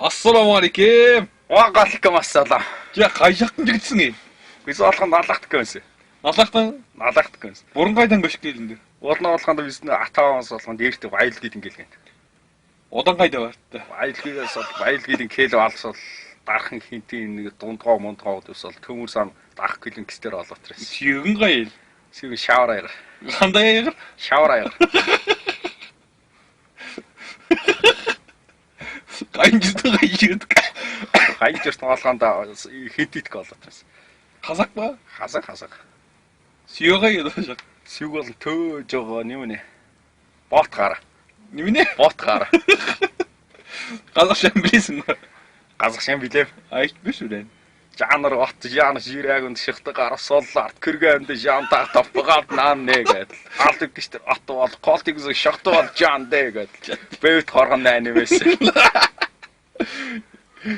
Ассалаумағалейкум. Уағалейкум ассалам. Жа, қай жақтың жігітісің ей? Біз алған Наллақтікі өзі. Наллақтан Наллақтікі өзі. Бұрын қайдан көшіп келдіңдер? Орын алғанда біздің ата-бабамыз алған ерте Баялгийден келген. Одан қайда барыпты? Баялгийден сол Баялгийден келіп алып сол дархан хинтийн нэг дундгоо мундгоо деп сол төмөр сан дах келген кісілер алып отырсыз. Сүйегің қай ел? Сүйегі шауыр айғыр. Қандай айғыр? Шауыр айғыр. Қайын жұрттың қай жердік? Қайын жұрттың алғанда хинтитік алып отырсыз. Қазақ па? Қазақ, қазақ. Сүйегі қай еді ол жақ? Сүйегі ол төө жоғы немене? Бот қара. Немене? Бот қара. Қазақшаны білесің ба? Қазақшаны білем. Айтып берші өлең. Жанр отты, жаны жүрегімді шықты қара соллард кіргенде жан тақ таппаған нан не гэдэл. Алты киштер атып алды, қол тигізіп шықты алды жан де гэдэл. Бөт хоргон нан емес.